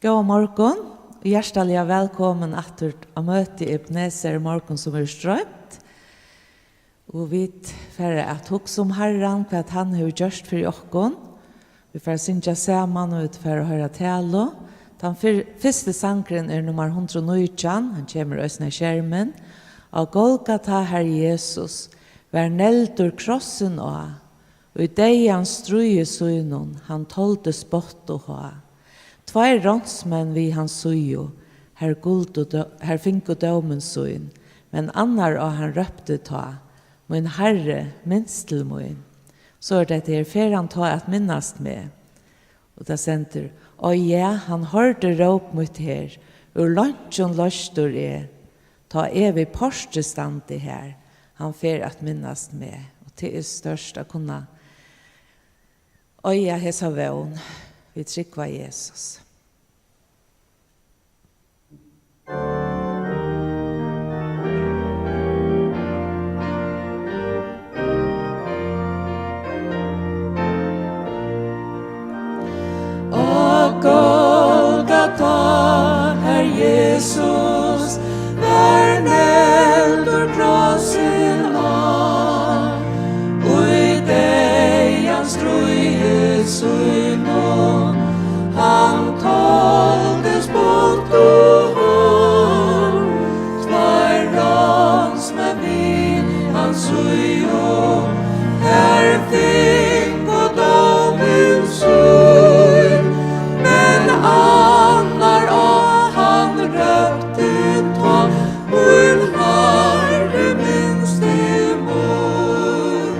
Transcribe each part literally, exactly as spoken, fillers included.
Góðan morgun og hjartaliga vælkomin aftur á møti í Ebenezer, morgun sum verður stroymt. Og vit fara at hugsa um Harran, hvat hann hevur gjørt fyri okkum. Vit fara at syngja saman, og vit fara at hoyra talu. Tann fyr-, fyrsti sangurin er nummar hundrað og nítjan, hann kemur eisini á skermin. Á Golgata, Harri Jesus, var negldur krossin á, í deyðans stríði sínum hann toldi spott og háð. Tveir ránsmenn við hans síðu, har guldu dø-, har fingu dómin sín, men annar á hann rópti tá: Mín Harri, minst til mín. So er tað her: Fer hann tá at minnast meg? Og tað stendur: Á ja, hann hoyrdi róp mítt her, úr leinkjum loystur eg, tá eg við portrið standi har, hann fer at minnast meg. Og tað er stórt at kunna eiga hesa vón, vit trúgva Jesus. Á Golgata, har Jesus var negldur krossin á, í deyðans stríði sínum hann toldi spott og háð. Tveir ránsmenn við hans síðu, har fingu dómin sín, men annar á hann rópti tá: Mín Harri, minst til mín.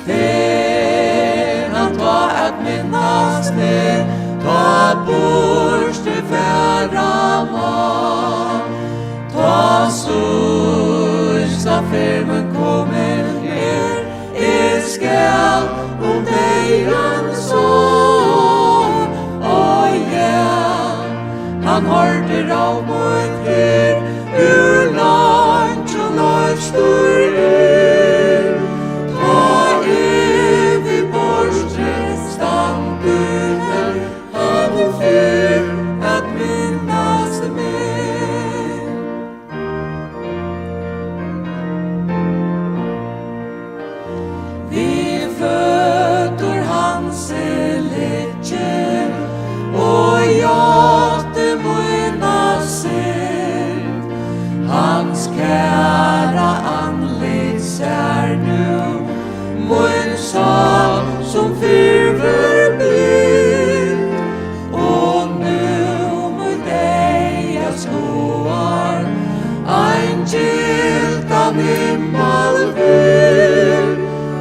Fer hann tá at minnast meg, tá burtur fara má, tá síðsta ferð mín komin er, eg skal um deyðans á. Á ja, hann hoyrdi róp mítt her, úr leinkjum loystur er. Tá eg við portrið standi har, hann fer at minnast meg. Við føtur hans eg liggi og játti mína synd. Hans kæra andlit sær nú mín sál, sum fyrr var blind. Og nú mítt eyga skoðar ein gildan himmal fyrr,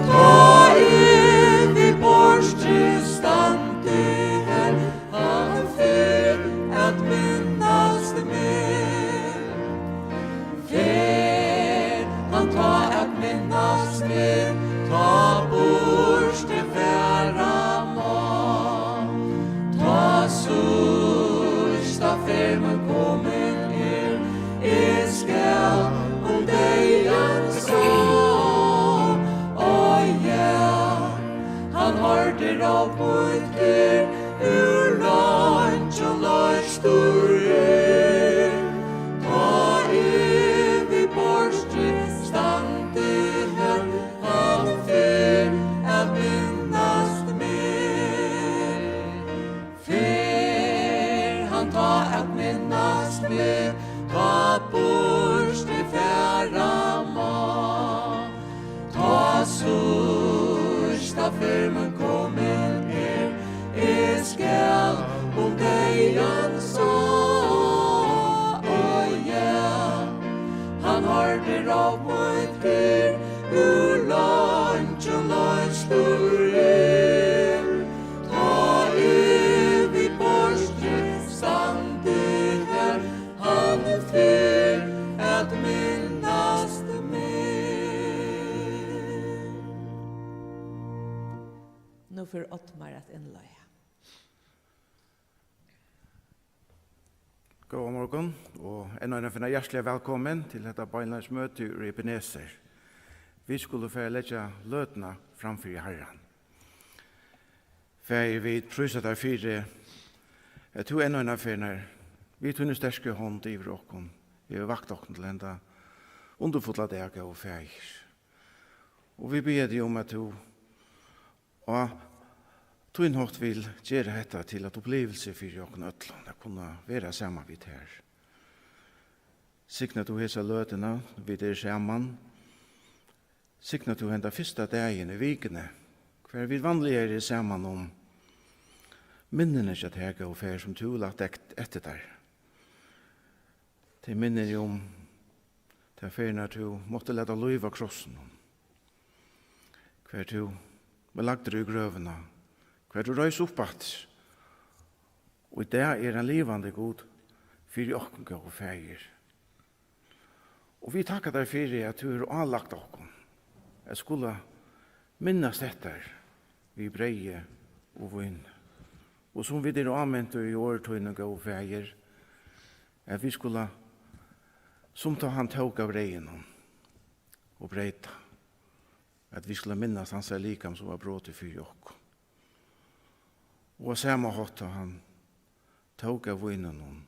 tá eg við portrið standi har, hann fer at minnast meg. Fer hann tá at minnast meg, tá burtur fara má, tá síðsta ferð mín komin er, eg skal um deyðans á. Á ja, hann hoyrdi róp mítt her, úr leinkjum loystur er. Tá eg við portrið standi har, hann fer at minnast meg. Fer hann tá at minnast meg, tá burtur fara má, tá síðsta ferð mín komin er, eg skal um deyðans á. Á ja, hann hoyrdi róp mítt her, úr leinkjum loystur er. Tá eg við portrið standi har, hann fer at minnast meg. Nú fer Oddmar at innleiða. Góðan morgun, og enn einaferð hjartaliga vælkomin til hetta beinleiðis møti úr Ebenezer. Vit skulu fara at leggja løtuna fram fyri Harran. Faðir, vit prísa tær fyri, At tú enn eina ferð, við tíni sterku hond yvir okkum, hevur vakt okkum til henda undurfulla dag, góði Faðir. Og vit biðja teg um, at tú á tín hátt vil gera hetta til eitt upplivilsi fyri okkum øll, at kunna vera saman við tær. Signa tú hesa løtuna, vit eru saman. Signa tú henda fyrsta dagin í vikuni, hvar vit vanliga eru saman um minnini hjá tær, góði Faðir, sum tú hevur lagt ekt-, eftir tær. Tey minnini um ta ferðina, tú mátti lata lív á krossinum, hvar tú var lagdur í grøvina, hvar tú reis upp aftur. Og í dag er ein livandi Gud fyri okkum, góði Faðir. Og vit takka tær fyri, at tú hevur álagt okkum at skula minnast hetta við breyði og vín. Og sum vit eru ámint í orð tíni, góði Faðir, at vit skula, sum tá hann tók av breyðinum og breyt tað, at vit skula minnast hansara likam, sum var brotið fyri okkum. Og á sama hátt, tá hann tók av víninum,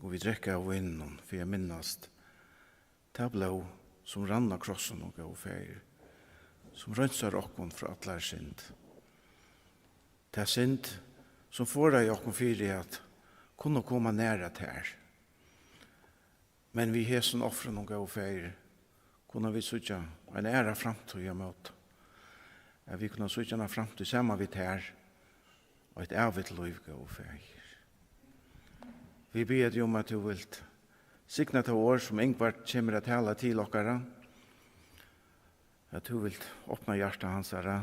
og vit drekka av víninum, fyri at minnast tað blóð, sum rann á krossinum, góði Faðir, sum reinsar okkum frá allari synd. Ta synd, sum forðaði okkum fyri at kunna koma nær at tær. Men við hesum ofrunum, góði Faðir, kunnu vit síggja eina aðra framtíð ímóti. At vit kunnu síggja eina framtíð saman við tær, og eitt ævigt lív, góði Faðir. Vit biðja teg um, at tú vilt signa tað orð, sum Ingvard kemur at tala til okkara, at tú vilt opna hjarta hansara,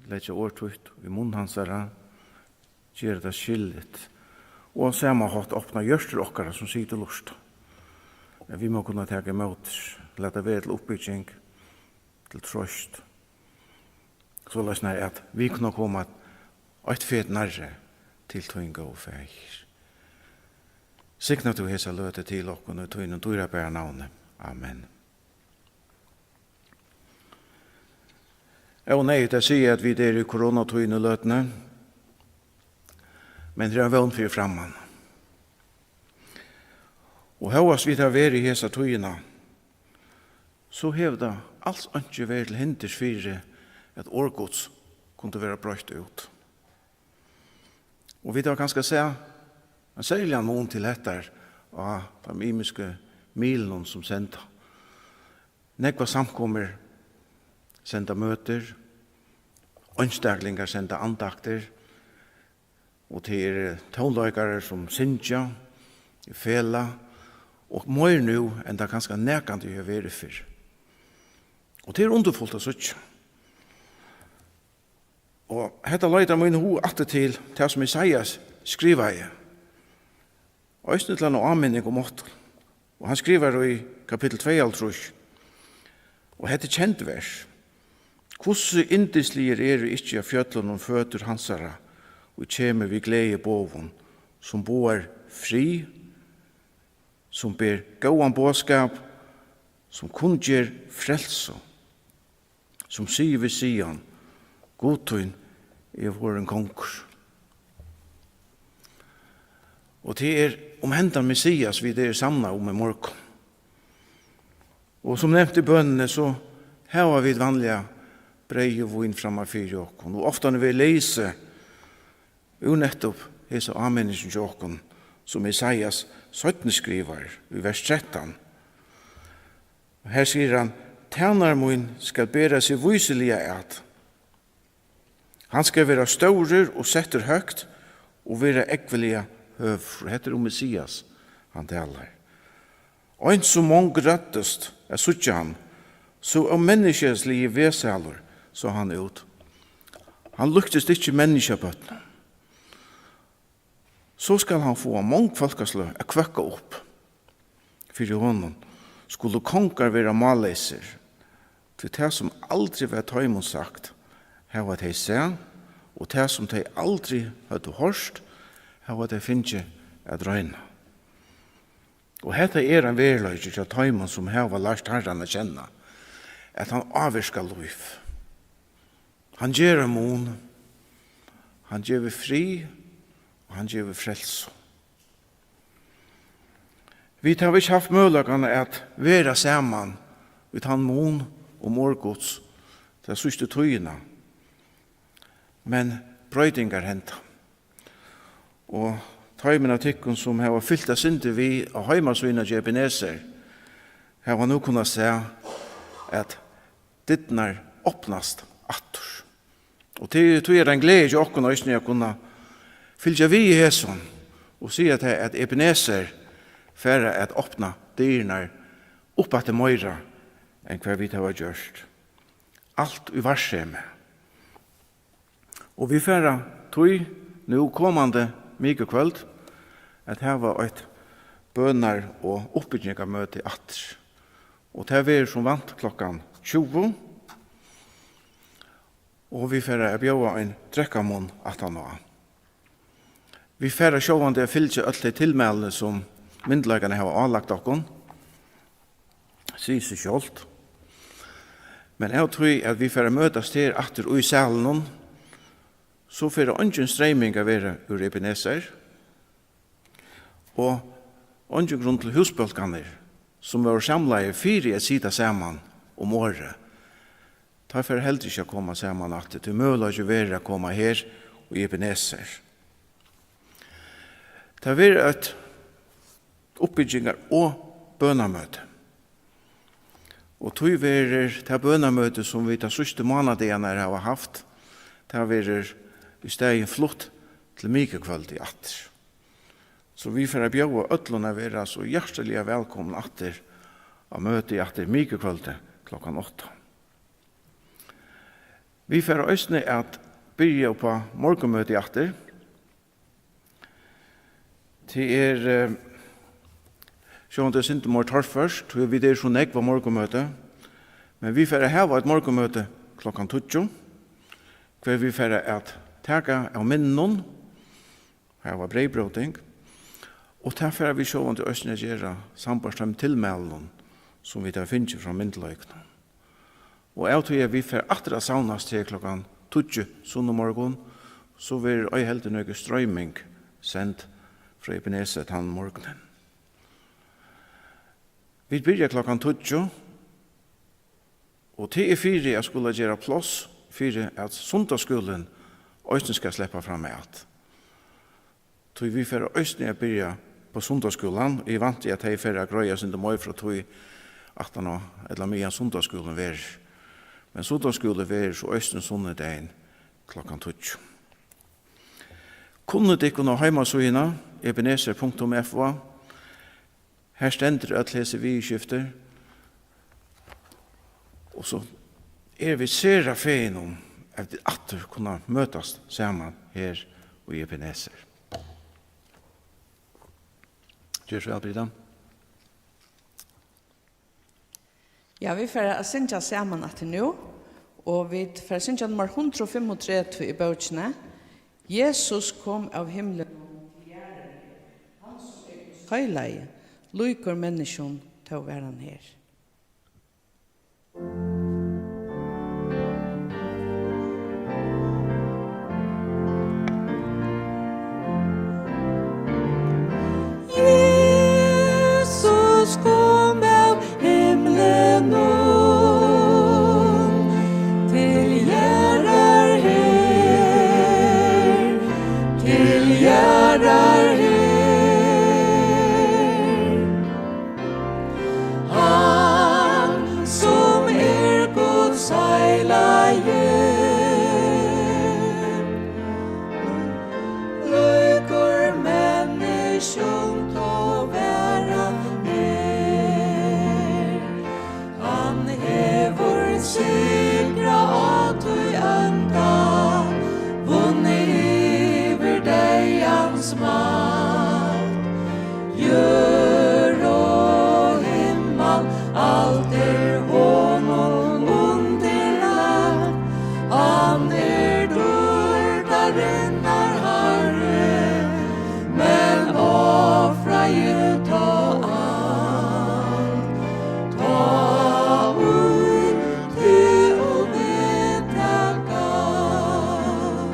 leggja orð títt í munn hansara, gera tað skilligt, og á sama hátt opna hjørtur okkara, sum sita og lurta, at vit má kunna taka ímóti, lata vera til uppbygging, til troyst, soleiðis nær at vit kunnu koma eitt fet nærri til tín, góði Faðir. Signa tú hesa løtu til okkum í tínum dýrabara navni. Amen. Óneyðugt at siga, at vit eru í koronatíðini í løtuni, men her er ein vón fyri framman. Og hóast vit hava verið í hesa tíðina, so hevur tað als einki verið til hindurs fyri, at orð Guds kundu vera breitt út. Og vit hava kanska sæð ein serligan mun til hetta á teimum ymisku miðlunum, sum senda. Nógvar samkomur senda møtir, einstaklingar senda andaktir, og tað eru tónleikarar, sum syngja í felag, og meir nú, enn tað kanska nakrantíð hevur verið fyrr. Og tað er undurfult at síggja. Og hetta leiðir mín hug aftur til tað, sum Esaias skrivaði, eisini til eina áminning um okkum. Og hann skrivar í kapittul tveyoghálvtrýss, og hetta er kend vers: "Hvussu yndisligir eru ikki á fjøllunum føtur hansara, og kemur við gleðiboðum, sum boðar frið, sum ber góðan boðskap, sum kunngerð frelsu, sum sigur við Sion: Gud tín er vorðin kongur." Og tað er um hendan Messias, vit eru samlað um í morgun. Og sum nevnt í bønini, so hava vit vanliga breyð og vín framman fyri okkum, og ofta vit lesa úr nettupp hesa áminningina hjá okkum, sum Esaias seinni skrivar í vers trettan. Og her sigur hann: "Tænari mín skal bera seg vísiliga at. Hann skal vera stórur og settur høgt og vera ógvuliga høgur." Hetta er um Messias, hann talar. "Eins og mong ræddust at síggja hann, so ómenniskjaligir vesælur sá hann út." Hann líktist ikki menniskjabørnum. "So skal hann fáa mong fólkasløg at kvøkka upp. Fyri honum skulu kongar vera málleysir, tí tað, sum aldri var teimum sagt, hava tey sæð, og tað, sum tey aldri høvdu hoyrt, hava tey fingið at royna." Og hetta er ein veruleiki hjá teimum, sum hava lært Harran at kenna, at hann ávirkar lív. Hann ger ein mun. Hann gevur frið, og hann gevur frelsu. Vit hava ikki havt møguleikan at vera saman í tann mun um orð Guds ta síðstu tíðina, men broytingar henda. Og teimum av tykkum, sum hava fylgt eitt sindur við á heimasíðuna hjá Ebenezer, hava nú kunnað sæð, at dyrnar opnast aftur. Og tí, tí er ein gleði hjá okkum eisini at kunna fylgja við í hesum og siga tað, at Ebenezer fara at opna dyrnar upp aftur meira enn hvat vit hava gjørt. Alt í varsemi. Og vit fara tí nú komandi mikukvøld at hava eitt bønar- og uppbyggingarmøti aftur. Og tað verður sum vant klokkan tjúgu, og vit fara at bjóða ein drekkamunn aftaná. Vit fara sjálvandi at fylgja øll tey tilmælini, sum myndugleikarnir hava álagt okkum. Sigur seg sjálvt. Men av tí, at vit fara at møtast her aftur í salinum, so fer eingin streyming at vera úr Ebenezer, og eingin grund til húsbólkarnir, sum vóru samlaðir fyri at sita saman um orðið, teir fara heldur ikki at koma saman aftur, tí møguleiki verður at koma her í Ebenezer. Tað verður eitt uppbyggingar- og bønarmøti. Og tí verður tað bønarmøti, sum vit teir síðstu mánadagarnar hava havt, tað verður í staðin flutt til mikukvøldið aftur. So vit fara at bjóða øllum at vera so hjartaliga vælkomin aftur á møti aftur mikukvøldið klokkan átta. Vit fara eisini at byrja upp á morgunmøti aftur. Tað er, eh, sjálvandi eitt sindur meir torført, tí vit eru so nógv á morgunmøti, men vit fara at hava eitt morgunmøti klokkan tíggju, hvar vit fara at taka av minnunum, har var breyðbróting, og tað fara vit sjálvandi eisini at gera sambært teimum tilmælunum, sum vit hava fingið frá myndugleikunum. Og av tí at vit fara aftur at savnast her klokkan tíggju sunnumorgun, so verður ei heldur nøkur stroyming send frá Ebenezer tann morgunin. Vit byrja klokkan tíggju, og tað er fyri at skula gera pláss fyri, at sunnudagsskúlin eisini skal sleppa framat. Tí vit fara eisini at byrja á sunnudagsskúlan. Eg vænti, at tey fara at greiða eitt sindur meir frá tí aftaná, ella meðan sunnudagsskúlin verður. Men sunnudagsskúli verður so eisini sunnudagin klokkan tíggju. Kunnu tykkum á heimasíðuna, ebenezer punktum f o. Her stendur øll hesi viðurskifti. Og so eru vit sera fegin um, at vit aftur kunna møtast saman her í Ebenezer. Ger so væl, Brita. Ja, vit fara at syngja saman aftur nú, og vit fara at syngja nummar hundrað og fimmogtretivu í bókini. Jesus kom av himlinum til jarðar, hann sum er Guds heilagi, líkur menniskjum, tó var hann her. Jesus kom av himlinum til jarðar her, til jarðar her. Hann, sum er Guds heilagi, líkur menniskjum, tó var hann her. Hann hevur sigrað á tí ónda, vunnið yvir deyðans mátt. Jørð og himmal, alt er honum undirlagt. Hann er dýrdarinnar Harri, men ofraði tá alt, tá ið teg og meg tað galt.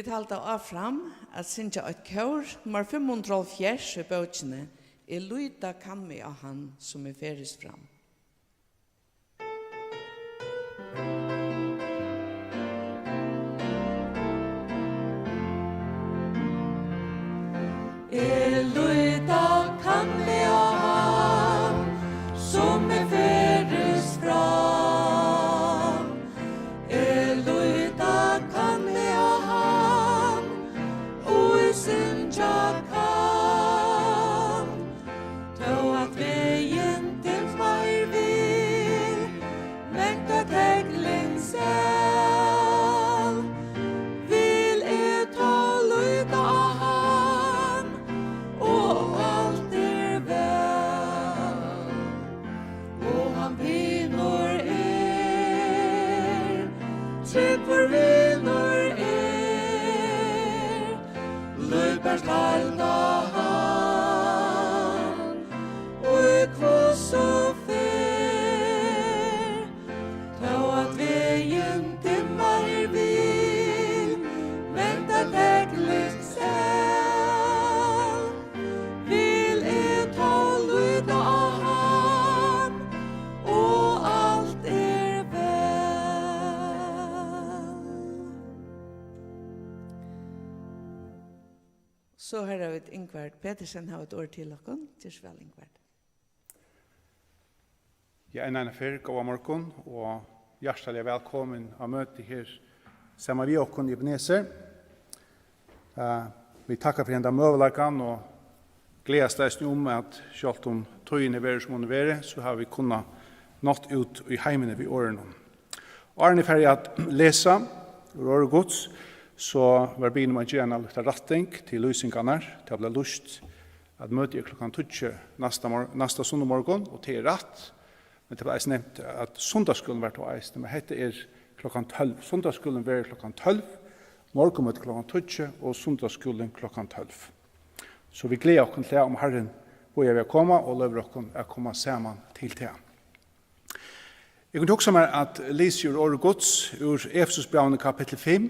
Vit halda áfram at syngja eitt kór, nummar fimm hundrað og hálvfjerðs í bókini, Eg líta kann meg á hann, sum eg ferðist fram. Eg líta kann meg á hann, sum eg ferðist fram. Eg líta kann meg á hann, ið syngja kann. Tó at vegin dimmar vil, men tá tekling skal, vil eg tá líta á hann, og alt er væl. Og hann vinur er, trúgvur vinur er, líkast halda hann, í hvussu fer, tó at vegin dimmar vil, men tá tekling skal, vil eg tá líta á hann, og alt er væl. So, harra, vit Ingvard Petersen hava eitt orð til okkum. Ger so væl, Ingvard. Ja, enn eina ferð, góðan morgun og hjartaliga vælkomin á møti her saman við okkum í Ebenezer. Eh, vit takka fyri henda møguleikan og gleðast eisini um, at sjálvt um tíðin hevur verið, sum hon hevur verið, so hava vit kunnað nátt út í heimin við orðinum. Áðrenn eg fari at lesa úr orði Guds, so var biðin um at gera eina lítla rætting til lýsingarnar. Tað bleiv lýst, at møtið er klokkan tíggju næsta mor-, næsta sunnumorgun, og tað er rætt. Men tað bleiv eisini nevnt, at sunnudagsskúlin var tó eisini, men hetta er klokkan tólv. Sunnudagsskúlin verður klokkan tólv, morgunmøtið klokkan tíggju og sunnudagsskúlin klokkan tólv. So vit gleða okkum til tað, um Harrin bíðar við at koma og loyvir okkum at koma saman til tað. Eg kundi hugsa mær at lesa úr orði Guds, úr Efesusbrævinum kapittul fimm,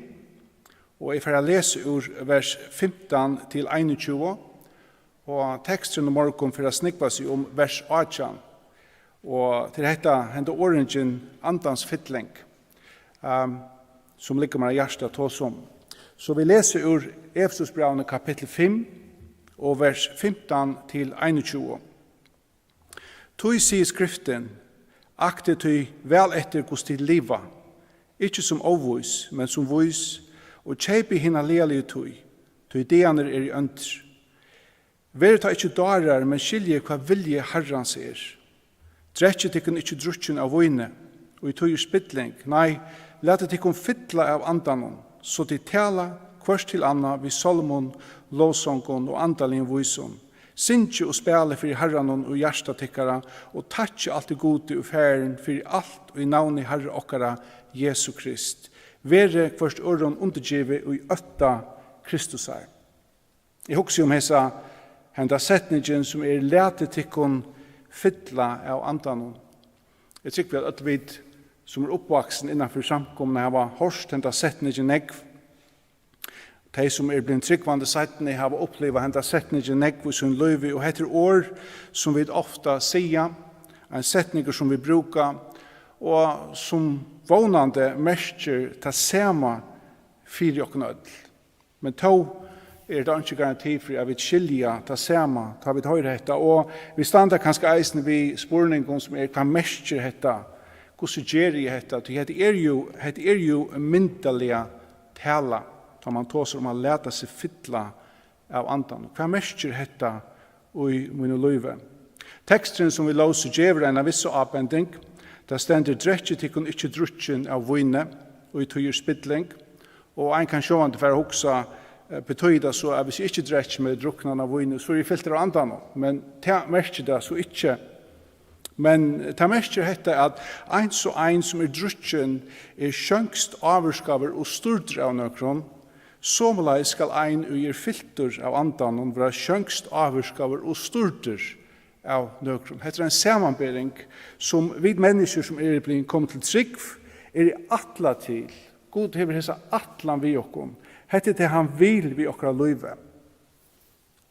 og eg fari at lesa úr vers fimtan til einogtjúgu, og teksturin í morgun fer at snúgva seg um vers átjan, og til hetta henda orðingin andans fylling, ehm, sum liggur mær á hjarta at tosa um. So vit lesa úr Efesusbrævinum kapittul fimm og vers fimtan til einogtjúgu. Tí sigur Skriftin: Aktið tí væl eftir, hvussu tit liva, ikki sum óvís, men sum vís, og keypið hina lagaligu tíð, tí dagarnir eru óndir. Verið tá ikki dárar, men skiljið, hvat vilji Harrans er. Drekkið tykkum ikki drukkin av víni, í tí er spilling, nei, latið tykkum fylla av Andanum, so tit tala hvørt til annað við sálmum, lovsongum og andaligum vísum. Syngið og spælið fyri Harranum í hjarta tykkara, og takkið altíð Gudi og Faðirin fyri alt í navni Harra okkara Jesu Krist. Verið hvørt øðrum undirgivið í ótta Kristusar. Eg hugsi um hesa, henda setningin, sum er: Latið tykkum fylla av Andanum. Eg trúgvi, at øll vit, sum eru uppvaksin innanfyri samkomuna, hava hoyrt henda setningin nógv. Tey, sum eru blivin trúgvandi seinni, hava upplivað henda setningin nógv í sínum lívi, og hetta er orð, sum vit ofta siga, ein setningur, sum vit brúka, og sum vónandi merkir tað sama fyri okkum øll. Men tó er tað einki garanti fyri, at vit skilja tað sama, tá vit hoyra hetta. Og vit standa kanska eisini við spurningum, sum er: Hvat merkir hetta? Hvussu geri eg hetta? Tí hetta er jú, hetta er jú myndaliga tala, tá mann tosar um at lata seg fylla av Andanum. Hvat merkir hetta í mínum lívi? Teksturin, sum vit lósu, gevur eina vissa ábending. Tað stendur: Drekkið tykkum ikki drukkin av víni, í tí er spilling. Og ein kann sjálvandi fara at hugsa, eh, betýðir tað so, at hvis eg ikki drekki meg druknan av víni, so eri eg fyltur av Andanum? Men tað merkir tað so ikki. Men tað merkir hetta, at eins og ein, sum er drukkin, er sjónskt ávirkaður og stýrdur av nøkrum, somuleiðis skal ein, ið er fyltur av Andanum, vera sjónskt ávirkaður og stýrdur av nøkrum. Hetta er ein samanbering, sum vit menniskjur, sum eru blivin komin til trúgv, eru ætlað til. Gud hevur hesa ætlan við okkum. Hetta er tað, hann vil við okkara lívi.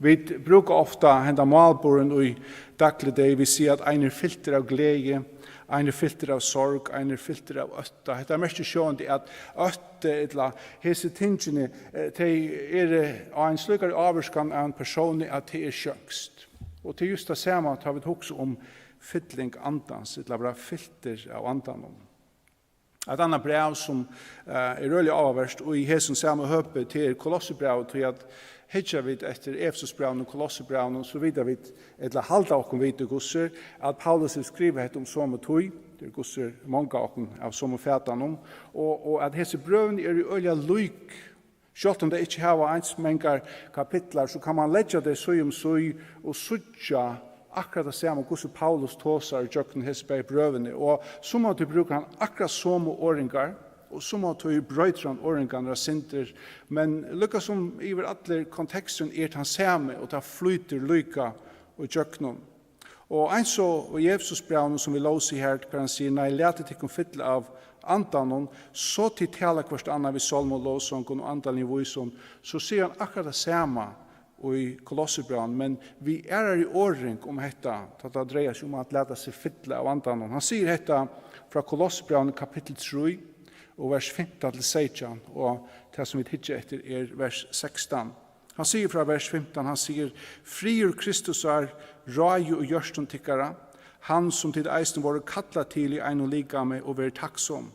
Vit brúka ofta henda málburðin í dagligdegi. Vit siga, at ein er fyltur av gleði, ein er fyltur av sorg, ein er fyltur av ótta. Hetta merkir sjálvandi, at ótti ella hesi tingini, eh, tey eru á ein slíkari ávirkan av ein persóni, at tað er sjónskt. Og tað er júst tað sama, tá vit hugsa um fylling andans, ella vera fyltur av andanum. Eitt annað bræv, sum, eh, er øgiliga áhugavert í hesum sama høpi, tað er Kolossebrævið, tí at hyggja vit eftir Efesusbrævinum og Kolossebrævinum, so vita vit, ella halda okkum vita, hvussu at Paulus hevur skrivað hetta um somu tíð, tað er hvussu mong av okkum av somu fatanum, og, og at hesi brøvini eru øgiliga lík. Sjálvt um tey ikki hava eins mangar kapitlar, so kann mann leggja tey síð um síð og síggja akkurát tað sama, hvussu Paulus tosar ígjøgnum hesi bæði brøvini. Og sum av tí brúkar hann akkurát somu orðingar, og sum av tí broytir hann orðingarnar eitt sindur, men líka sum yvir allur konteksturin er tann sami, og tað flýtur líka ígjøgnum. Og eins og í Efesusbrævinum, sum vit lósu her, har hann sigur: "Nei, latið tykkum fylla av andanum, so tit tala hvørt annað við sálmum, lovsongum og andaligum vísum", so sigur hann akkurát tað sama í Kolossebrævinum, men við aðrari orðing um hetta, tá tað dreiar seg um at lata seg fylla av andanum. Hann sigur hetta frá Kolossebrævinum, kapittul trý, og vers fimtan til seytjan, og tað, sum vit hyggja eftir, er vers sekstan. Hann sigur frá vers fimtan, hann sigur: "Friður Kristusar ráði í hjørtum tykkara, hann, sum tit eisini vóru kallað til í einum likami, og verið takksom.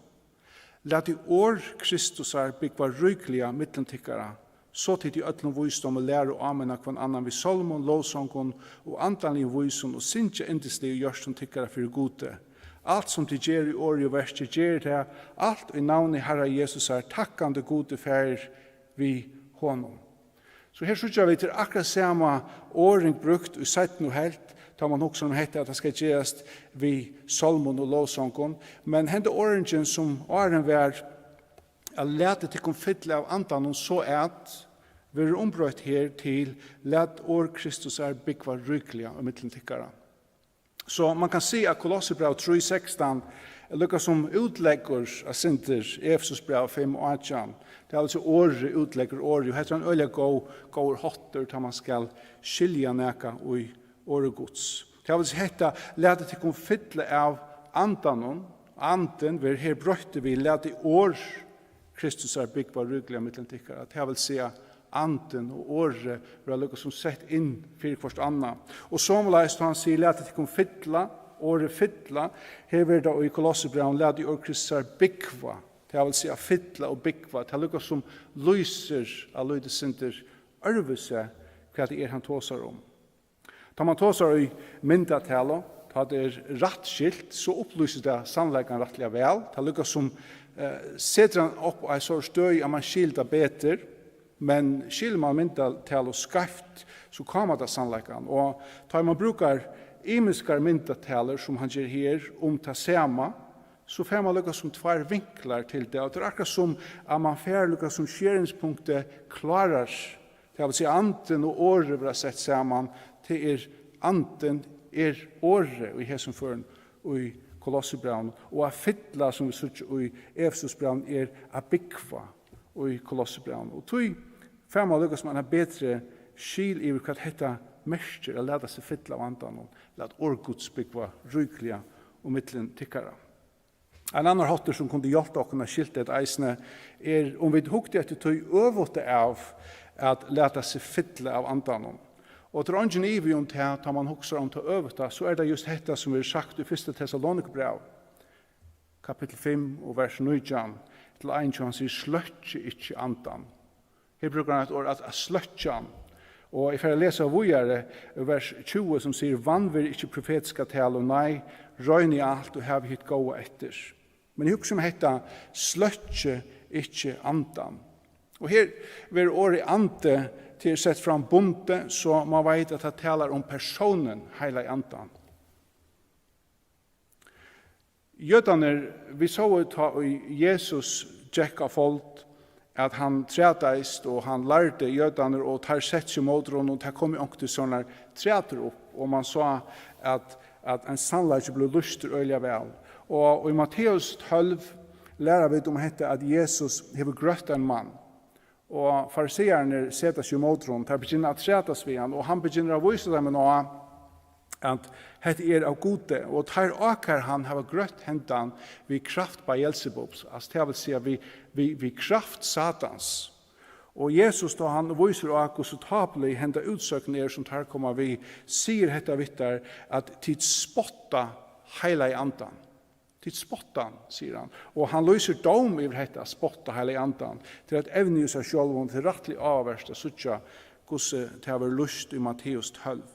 Latið orð Kristusar búgva ríkliga millum tykkara, so tit í øllum vísdómi læra og áminna hvønn annan við sálmum, lovsongum og andaligum vísum, og syngja yndisliga í hjørtum tykkara fyri Gudi. Alt, sum tit gera í orði og verki, gerið tað alt í navni Harra Jesusar, takkandi Gudi Faðir við honum." So her síggja vit, tað er akkurát sama orðing brúkt í seinnu helvt, tá mann hugsar um hetta, at tað skal gerast við sálmum og lovsongum. Men henda orðingin, sum áðrenn var, at latið tykkum fylla av andanum, so at, verður umbroytt her til: "Lat orð Kristusar búgva ríkliga í millum tykkara." So mann kann siga, at Kolossebræv trý sekstan er líka sum útleggur eitt sindur Efesusbræv fimm átjan. Tað er altso orðið, útleggur orðið, og hetta er ein øgiliga góð, góður háttur, tá mann skal skilja nakað í orði Guds. Tað vil siga hetta: "Latið tykkum fylla av andanum", andin verður her broyttur við: "Latið orð Kristusar búgva ríkliga millum tykkara." Tað vil siga, andin og orðið verða líka sum sett inn fyri hvørt annað. Og somuleiðis, tá hann sigur: "Latið tykkum fylla", orðið fylla, her verður tað í Kolossebrævinum: "Latið orð Kristusar búgva." Tað vil siga fylla og búgva. Tað er líka sum lýsir eitt lítið sindur øðrvísi, hvat tað er, hann tosar um. Tá mann tosar í myndatali, tá tað er rætt skilt, so upplýsir tað sannleikan rættiliga væl. Tað er líka sum, eh, setir hann upp á ein sovorðna støði, at mann skilir tað betur, men skilir mann myndatali skeivt, so kámar tað sannleikan. Og tá mann brúkar ymiskar myndatalir, sum hann ger her, um tað sama, so fær mann líka sum tveir vinklar til tað. Og tað er akkurát sum at mann fær líka sum skerinspunktið klárar. Tað vil siga, andin og orðið verða sett saman. Tað er, andin er orðið í hesum førum í Kolossebrævinum, og at fylla, sum vit síggja í Efesusbrævinum, er at búgva í Kolossebrævinum. Og tí fær mann líka sum eina betri skil yvir, hvat hetta merkir, at lata seg fylla av andanum. Lat orð Guds búgva ríkliga í millum tykkara. Ein annar háttur, sum kundi hjálpt okkum at skilja hetta eisini, er, um vit hugdu eftir tí øvuta av at lata seg fylla av andanum. Og tað er eingin ivi um tað, tá mann hugsar um tað øvuta, so er tað júst hetta, sum verður sagt í fyrsta Tessalonikabræv, kapittul fimm og vers nítjan til einogtjúgu, hann sigur: "Sløkkið ikki andan." Her brúkar hann eitt orð, at, at sløkkja hann. Og eg fari at lesa víðari, vers tjúgu, sum sigur: "Vanvirðið ikki profetiska talu, nei, roynið alt og havið hitt góða eftir." Men eg hugsi um hetta: "Sløkkið ikki andan." Og her verður orðið andi til sett fram bundið, so mann veit, at tað talar um persónin Heilagi Andan. Jødarnir, vit sóu tá ið Jesus gekk á fold, at hann trætaðist, og hann lærdi jødarnar, og teir settu seg ímóti honum, og tað komu onkur sovorðnar trætur upp, og mann sá, at, at ein sannleiki bleiv lýstur øgiliga væl. Og í Matteus tólv læra vit um hetta, at Jesus hevur grøtt ein mann. Og fariseararnir seta seg ímóti honum, teir begynna at trætast við hann, og hann begynnar at vísa teimum á, at hetta er av Gudi, og teir ákæra hann hava grøtt hendan við kraft Beelzebubs, altso, tað vil siga, við, við, við kraft Satans. Og Jesus, tá hann vísir á, hvussu tápulig henda útsøgn er, sum teir koma við, sigur hetta við teir, at tit spotta Heilaga Andan. Tit spotta hann, sigur hann. Og hann lýsir dóm yvir hetta at spotta Heilaga Andan. Tað er eitt evni í sær sjálvum, tað er rættiliga áhugavert at síggja, hvussu tað verður lýst í Matteus tólv.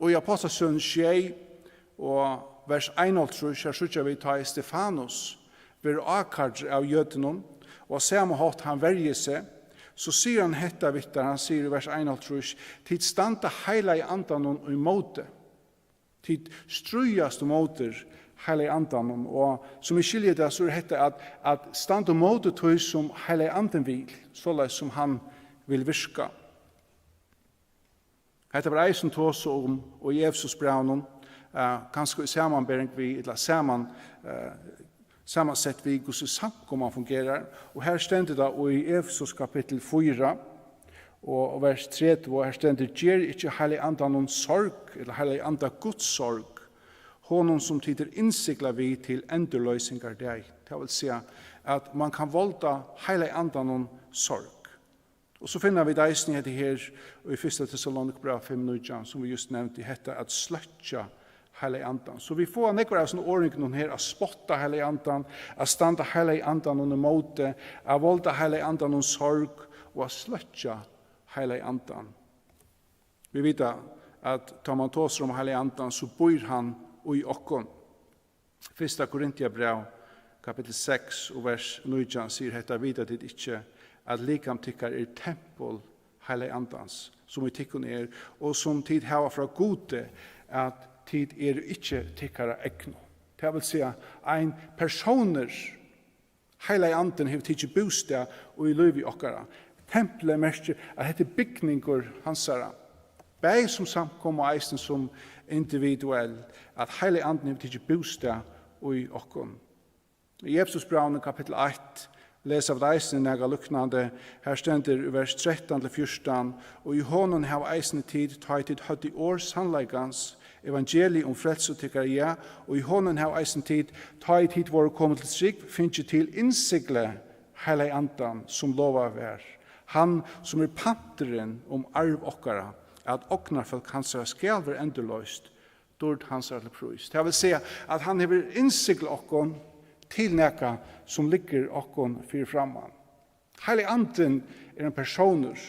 Og í Ápostlasøguni sjey og vers einoghálvtrýss, her síggja vit, tá ið Stefanus verður ákærdur av jødunum, og á sama hátt hann verjir seg, so sigur hann hetta við teir, hann sigur í vers einoghálvtrýss: Tit standa Heilaga Andanum ímóti. Tit stríðast ímóti Heilaga Andanum, og sum eg skilji tað, so er hetta at, at standa ímóti tí, sum Heilagi Andin vil, soleiðis sum hann vil virka. Hetta var eisini tosað um í Efesusbrævinum, eh, kanska í samanbering við, ella saman, eh, samansett við, hvussu samkoman fungerar. Og her stendur tað í Efesus kapittul fýra og, og vers tretivu, og her stendur: Ger ikki Heilaga Andanum sorg, ella Heilaga Anda Guds sorg, honum sum tit eru innsiglað við til endurloysingardagin. Tað vil siga, at man kann volda Heilaga Andanum sorg. Og so finna vit eisini hetta her í fyrsta Tessalonikbræv fimm nítjan, sum vit júst nevndu, hetta at sløkkja Heilaga Andan. So vit fáa nógvar av sovorðnum orðum her: at spotta Heilaga Andan, at standa Heilaga Andanum ímóti, at volda Heilaga Andanum sorg og at sløkkja Heilaga Andan. Vit vita, at tá man tosar um Heilaga Andan, so býr hann í okkum. Fyrsta Korintiabræv, kapittul seks og vers nítjan sigur hetta: Vita tit ikki, at likam tykkara er tempul Heilaga Andans, sum í tykkum er, og sum tit hava frá Gudi, at tit eru ikki tykkara egnu? Tað vil siga, ein persónur, Heilagi Andin hevur tikið bústað í lívi okkara. Templið merkir, at hetta er bygningur hansara, bæði sum samkoma og eisini sum individuell, at Heilagi Andin hevur tikið bústað í okkum. Í Efesusbrævinum kapittul eitt lesa vit eisini nakað líknandi. Her stendur í vers trettan til fjúrtan: Og í honum hava eisini tit, tá ið tit høvdu orð sannleikans, evangeliið um frelsu tykkara, ja, og í honum hava eisini tit, tá ið tit vóru komin til trúgv, fingið til innsigli Heilaga Andan, sum lovað var, hann, sum er panturin um arv okkara, at ognarfólk hansara skal vera endurloyst, dýrd hansara til prís. Tað vil siga, at hann hevur innsiglað okkum til nakað, sum liggur okkum fyri framman. Heilagi Andin er ein persónur,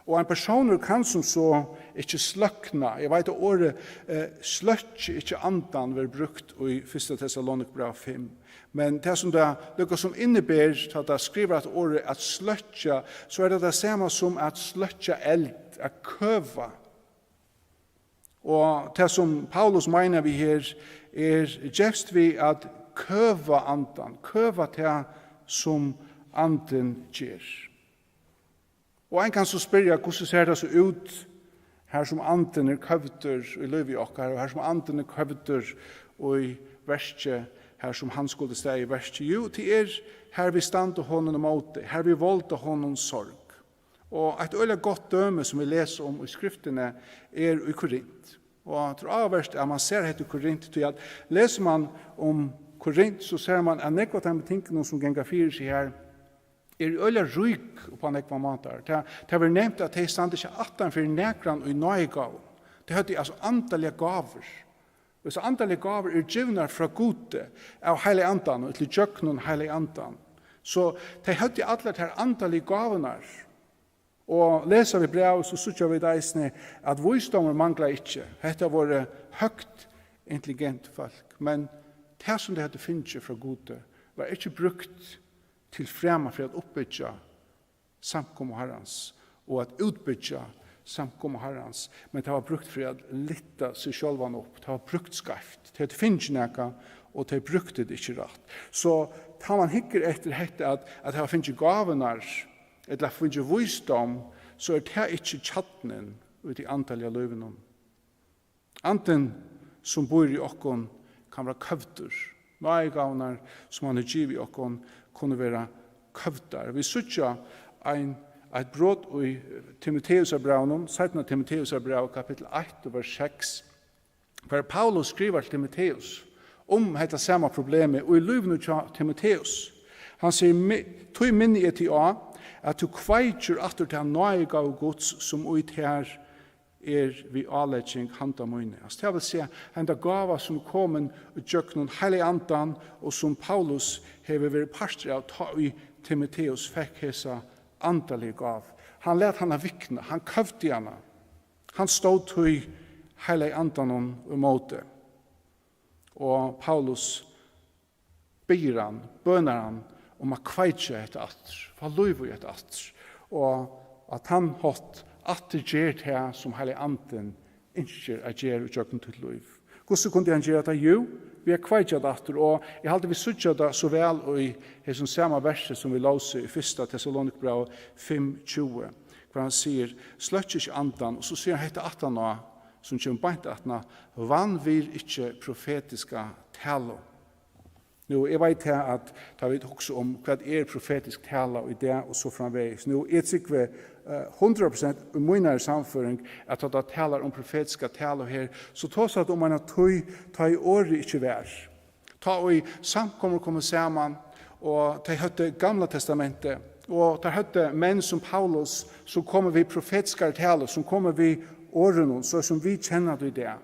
og ein persónur kann sum so ikki sløkna. Eg veit, at orðið, eh, sløkkja ikki andan verður brúkt í fyrsta Tessalonikbræv fimm, men tað, sum tað líka sum inniber, tá tað skrivar at orðið at sløkkja, so er tað tað sama sum at sløkkja eld, at køva. Og tað, sum Paulus meinar við her, er gevst við at køva andan, køva tað, sum andin ger. Og ein kann so spyrja, hvussu sær tað so út, har sum andin er køvdur í lívi okkara, og har sum andin er køvdur í verki, har sum hann skuldi staðið í verki? Jú, tað er, har vit standa honum ímóti, har vit volda honum sorg. Og eitt øgiliga gott dømi, sum vit lesa um í Skriftini, er í Korint. Og tað er áhugavert, at man sær hetta í Korint, tí at lesur man um Korint, so sær man, at nógv av teimum tingunum, sum ganga fyri seg her, eru øgiliga rík upp á nógvar mátar. Tað, tað verður nevnt, at tey standa ikki aftan fyri nakran í náðigávum. Tey høvdu, altso, andaligar gávur. Og hesar andaligu gávur eru givnar frá Gudi av Heilaga Andanum, ella ígjøgnum Heilaga Andan. So tey høvdu allar tær andaligu gávurnar. Og lesa vit brævið, so síggja vit eisini, at vísdómur manglaði ikki. Hetta vóru høgt intelligent fólk, men tað, sum tey høvdu fingið frá Gudi, var ikki brúkt til frama fyri at uppbyggja samkomu Harrans og at útbyggja samkomu Harrans, men tað var brúkt fyri at lyfta seg sjálvan upp. Tað var brúkt skeivt. Tey høvdu fingið nakað, og tey brúktu tað ikki rætt. So tá man hyggur eftir hetta, at, at hava fingið gávurnar, ella fingið vísdóm, so er tað ikki kjarnin í tí andaliga lívinum. Andin, sum býr í okkum, kann vera køvdur. Náðigávurnar, sum hann hevur givið okkum, kunnu vera køvdar. Vit síggja ein, eitt brot í Timoteusarbrævinum, seinna Timoteusarbræv, kapittul eitt og vers seks, har Paulus skrivar til Timoteus um hetta sama problemið í lívinum hjá Timoteus. Hann sigur: "Mi-, tí minni eg teg á, at tú kveikir aftur ta náðigávu Guds, sum í tær er við álegging handa míni." Altso, tað vil siga, henda gáva, sum er komin ígjøgnum Heilaga Andan, og sum Paulus hevur verið partur av, tá ið Timoteus fekk hesa andaligu gávu. Hann læt hana vikna, hann køvdi hana. Hann stóð tí Heilaga Andanum ímóti. Og Paulus biður hann, bønar hann um at kveikja hetta aftur, fá lív í hetta aftur, og at hann hátt aftur ger tað, sum Heilagi Andin ynskir at gera í gjøgnum títt lív. Hvussu kundi hann gera tað? Jú, við at kveikja tað aftur, og eg haldi, vit síggja tað so væl í hesum sama versi, sum vit lósu í fyrsta Tessalonikabrævi fimm tjúgu, har hann sigur: "Sløkk ikki andan", og so sigur hann hetta aftaná, sum kemur beint aftaná: "Vanvirð ikki profetiska talu." Nú, eg veit her, at tá vit hugsa um, hvat er profetisk tala í dag, og so framvegis. Nú, eg trúgvi, eh, hundrað prosent í mínari sannføring, at tá tað talar um profetiska talu her, so tosar tað um eina tíð, tá ið orðið ikki var. Tá ið samkomur komu saman, og tey høvdu Gamla Testamentið, og tær høvdu menn sum Paulus, sum komu við profetiskari talu, sum komu við orðunum, so sum vit kenna tað í dag.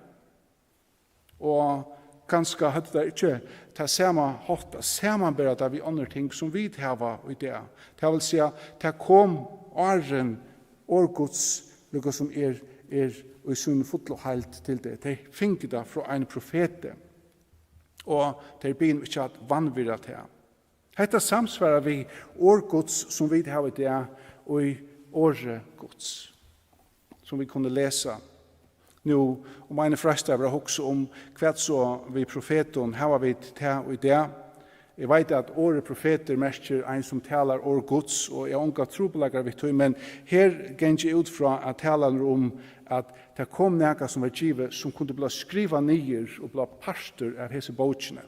Og kanska høvdu tær ikki tað sama hátt at samanbera tað við onnur ting, sum vit hava í dag. Tað vil siga, tað kom áðrenn orð Guds, líka sum er, er í síni fullu heild til tey. Tey fingu tað frá einum profeti, og tey eru biðin um ikki at vanvirða tað. Hetta samsvarar við orð Guds, sum vit hava í dag, í orði Guds, sum vit kunnu lesa. Nú, um ein freistar at hugsa um, hvat so við profetum, hava vit tað í dag? Eg veit, at orðið profetur merkir ein, sum talar orð Guds, og eg havi ongar trupulleikar við tí, men her gangi eg út frá, at talan er um, at tað kom nakað, sum var givið, sum kundi blíva skrivað niður og blíva partur av hesi bókini.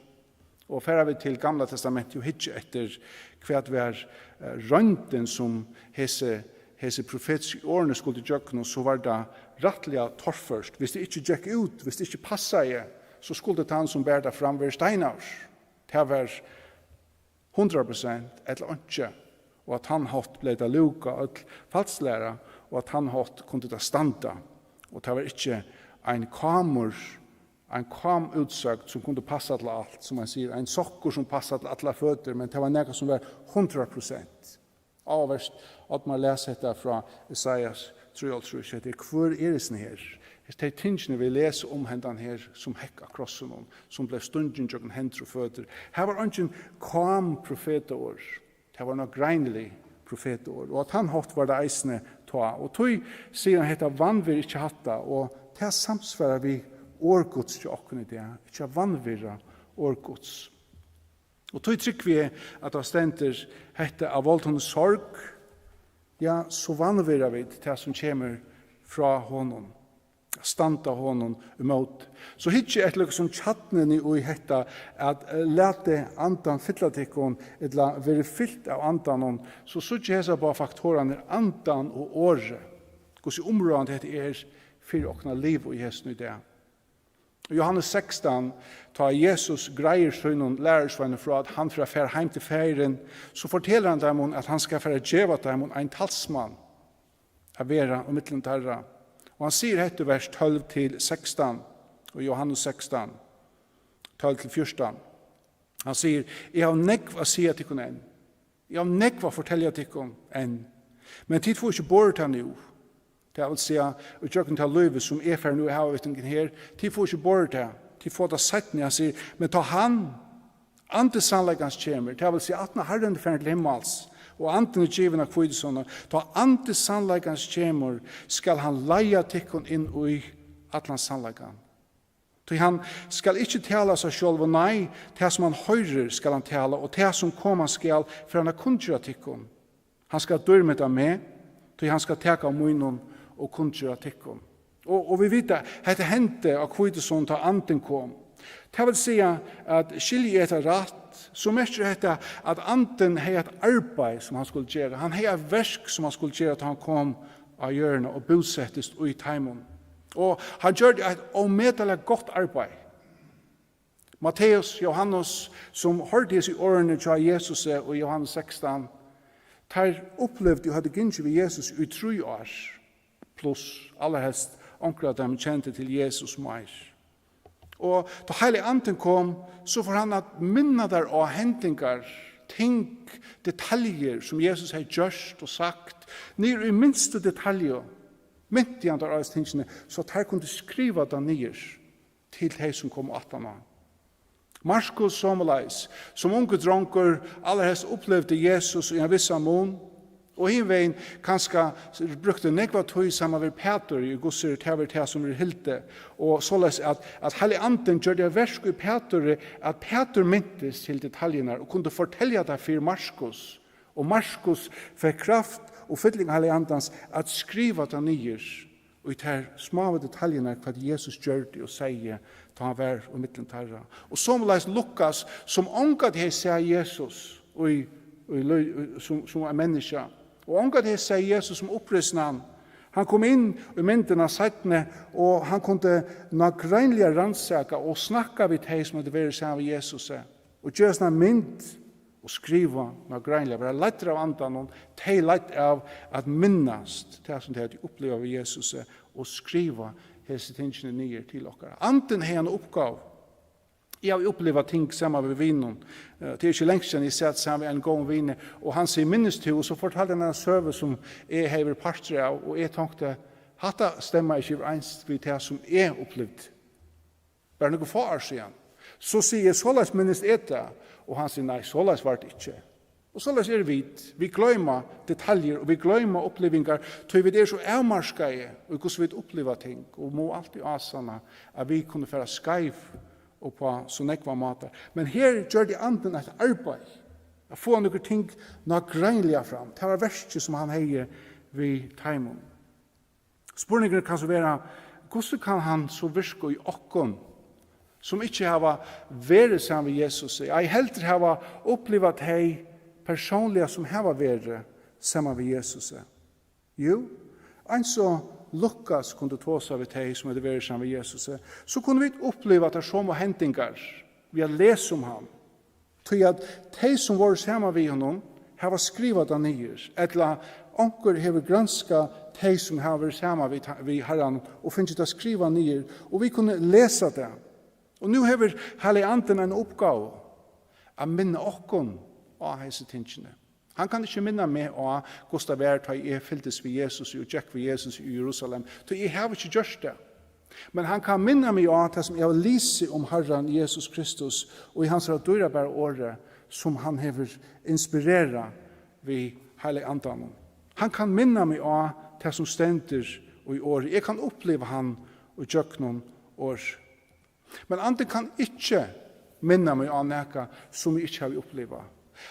Og fara vit til Gamla Testamentið og hyggja eftir, hvat var, eh, royndin, sum hesi, hesi profetisku orðini skuldu gjøgnum, so var tað rættiliga torført. Hvis tað ikki gekk út, hvis tað ikki passaði, so skuldi tann, sum bar tað fram, verið steinaður. Tað var hundrað prosent ella einki, og á tann hátt bleiv tað lúkað øll falsklæra, og á tann hátt kundi tað standa, og tað var ikki ein kámur, ein kámútsøgn, sum kundi passa til alt, sum man sigur, ein sokkur, sum passar til allar føtur, men tað var nakað, sum var hundrað prosent. Áhugavert, Oddmar las hetta frá Esaias trýoghálvtrýss, hetta er: "Hvør er hesin her?" Hesi tey tingini, vit lesa um hendan her, sum hekk á krossinum, sum bleiv stungin gjøgnum hendur og føtur. Her var eingin kámprofetaorð. Tað var nágreinilig profetaorð, og á tann hátt var tað eisini tá. Og tí sigur hann hetta: "Vanvirð ikki hatta", og tað samsvarar við orð Guds hjá okkum í dag, ikki at vanvirða orð Guds. Og tí trúgvi eg, at tá stendur hetta: "Av vald hon sorg, ja, so vanvirða vit tað, sum kemur frá honum." Standa honum ímóti. So hyggi eg eftir líkasum kjarnuni í hetta, at, eh, latið andan fylla tykkum, ella verið fylt av andanum, so síggi eg hesar báðar faktorarnar, andan og orðið, hvussu umráðandi hetta er fyri okkum at liva í hesum í dag. Í Jóhannes sekstan, tá Jesus greiðir sínum lærisveinum frá, at hann fer at fara heim til Faðirin, so fortelur hann teimum, at hann skal fara at geva teimum ein talsmann at vera ímillum teirra. Og hann sigur hetta í vers tólv til sekstan, í Jóhannes sekstan, tólv til fjúrtan. Hann sigur: "Eg havi nógv at siga tykkum enn. Eg havi nógv at fortelja tykkum enn. Men tit fáa ikki borið tað nú." Tað vil siga, í gjøgnum tað lívið, sum eg fari nú at hava við tykkum her, tit fáa ikki borið tað. Tit fáa tað seinni, hann sigur. Men tá hann, Andi sannleikans, kemur, tað vil siga, aftan á Harrin er farin til himmals, og Andin er givin av hvítusunnu, tá Andi sannleikans kemur, skal hann leiða tykkum inn í allan sannleikan. Tí hann skal ikki tala av sær sjálvum, nei, tað sum hann hoyrir, skal hann tala, og tað sum koma skal, fer hann at kunngera tykkum. Hann skal dýrmeta meg, tí hann skal taka av mínum og kunngera tykkum. Og, og vit vita, hetta hendi á hvítusunnu, tá Andin kom. Tað vil siga, at skilji eg hetta rætt, so merkir hetta, at Andin hevði eitt arbeiði, sum hann skuldi gera. Hann hevði eitt verk, sum hann skuldi gera, tá hann kom á jørðina og búsettist í teimum. Og hann gjørdi eitt ómetaliga gott arbeiði. Matteus, Jóhannes, sum hoyrdu hesi orðini hjá Jesusi í Jóhannes sekstan, teir upplivdu og høvdu gingið við Jesus í trý ár, pluss, allarhelst onkur av teimum kendi til Jesus meir. Og tá Heilagi Andin kom, so fór hann at minna teir á hendingar, ting, detaljur, sum Jesus hevði gjørt og sagt, niður í minstu detalju, minti hann teir á hesi tingini, so teir kundu skriva tað niður til tey, sum komu aftaná. Markus somuleiðis, sum ungur drongur, allarhelst upplivdi Jesus í ein vissan mun, og hin vegin kanska brúkti nógva tíð saman við Pætur, í hvussu er tað, tað, sum er hildið, og soleiðis at, at Heilagi Andin gjørdi eitt verk í Pæturi, at Pætur mintist til detaljurnar og kundi fortelja tað fyri Markus, og Markus fekk kraft og fylling Heilaga Andans at skriva tað niður í tær smáu detaljurnar, hvat Jesus gjørdi og segði, tá hann var í millum teirra. Og somuleiðis Lukas, sum ongantíð hevði sæð Jesus í, í, í, sum, sum ein menniskja, og ongantíð hevði sæð Jesus sum upprisnan. Hann kom inn í myndina seinni, og hann kundi nágreiniliga rannsaka og snakka við tey, sum høvdu verið saman við Jesusi, og gera sær mynd og skriva nágreiniliga, vera leiddir av Andanum, tey leidd av at minnast tað, sum tey høvdu upplivað við Jesusi, og skriva hesi tingini niður til okkara. Andin hevði eina uppgávu. Eg havi upplivað ting saman við vinum. Eh, tað er ikki langt síðan eg sat saman við einum góðum vini, og hann sigur: "Minnist tú?" Og so fortaldi hann eina søgu, sum eg hevði verið partur av, og eg tonkti: "Hatta stemmar ikki yvir eins við tað, sum eg upplivdi." Bara nøkur fá ár síðan. So sigi eg: "Soleiðis minnist eg tað." Og hann sigur: "Nei, soleiðis var tað ikki." Og soleiðis eru vit. Vit gloyma detaljur, og vit gloyma upplivingar, tí vit eru so avmarkaði í, hvussu vit uppliva ting, og mugu altíð ásanna, at vit kunnu fara skeiv upp á so nógvar mátar. Men her gjørdi Andin eitt arbeiði, at fáa nøkur ting nágreiniliga fram. Tað var verkið, sum hann hevði við teimum. Spurningurin kann so vera: hvussu kann hann so virka í okkum, sum ikki hava verið saman við Jesusi, ei heldur hava upplivað tey persónliga, sum hava verið saman við Jesusi? Jú, eins og Lukas kundi tosa við tey, sum høvdu verið saman við Jesusi, so kunnu vit uppliva tær somu hendingar við at lesa um hann. Tí at tey, sum vóru saman við honum, hava skrivað tað niður, ella onkur hevur granskað tey, sum hava verið saman við, við Harran, og fingið tað skrivað niður, og vit kunnu lesa tað. Og nú hevur Heilagi Andin eina uppgávu, at minna okkum á hesi tingini. Hann kann ikki minna meg á, hvussu tað var, tá eg fylgdist við Jesus og gekk við Jesus í Jerusalem, tí eg havi ikki gjørt tað. Men hann kann minna meg á tað, sum eg havi lisið um Harran Jesus Kristus og í hansara dýrabara orði, sum hann hevur inspirerað við Heilaga Andanum. Hann kann minna meg á tað, sum stendur í orði. Eg kann uppliva hann í gjøgnum orð. Men Andin kann ikki minna meg á nakað, sum eg ikki havi upplivað.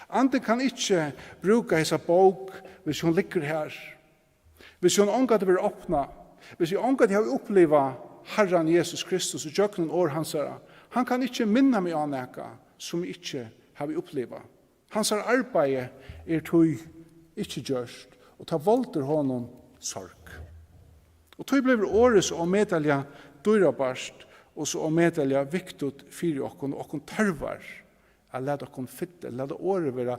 Andin kann ikki brúka hesa bók, hvis hon liggur her. Hvis hon ongantíð verður opnað, hvis eg ongantíð havi upplivað Harran Jesus Kristus og gjøgnum orð hansara, hann kann ikki minna meg á nakað, sum eg ikki havi upplivað. Hansara arbeiði er tí ikki gjørt, og tað voldur honum sorg. Og tí blívur orðið so ómetaliga dýrabært og so ómetaliga vigtigt fyri okkum, og okkum tørvar at lata okkum fylla, lata orðið vera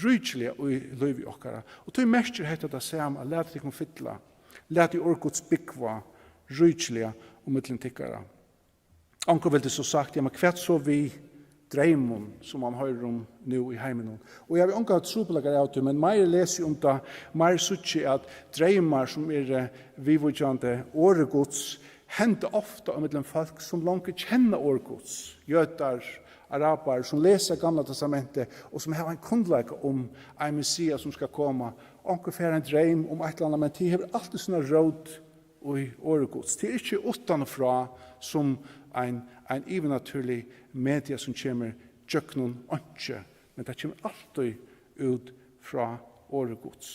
ríkiliga í lívi okkara. Og tí merkir hetta tað sama, at lata tykkum fylla, latið orð Guds búgva ríkiliga ímillum tykkara. Onkur vildi so sagt: "Ja, men hvat so við dreymum, sum man hoyrir um nú í heiminum?" Og eg havi ongar trupulleikar av tí, men meir eg lesi um tað, meir síggi eg, at dreymar, sum eru viðvíkjandi orði Guds, henda ofta ímillum fólk, sum longu kenna orð Guds, jødar, arabarar, sum lesa Gamla Testamentið, og sum hava ein kunnleika um ein Messias, sum skal koma. Onkur fær ein dreym um eitt ella annað, men tað hevur altíð sína rót í orði Guds. Tað er ikki uttanfrá, sum ein, ein yvirnatúrlig media, sum kemur gjøgnum einki, men tað kemur altíð út frá orði Guds.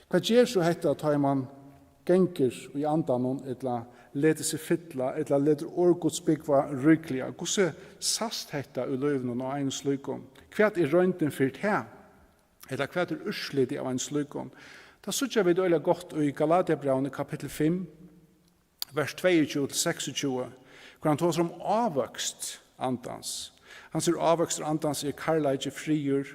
Hvat ger so hetta, tá ið man gengur í andanum, ella letur seg fylla, ella letur orð Guds búgva ríkliga. Hvussu sæst hetta í lívinum á einum slíkum? Hvat er royndin fyri tað? Ella hvat er úrslitið av einum slíkum? Tað síggja vit øgiliga gott í Galatiabrævinum kapittul fimm, vers tveyogtjúgu til seksogtjúgu, har hann tosar um ávøkst andans. Hann sigur, ávøkstur andans er kærleiki, friður,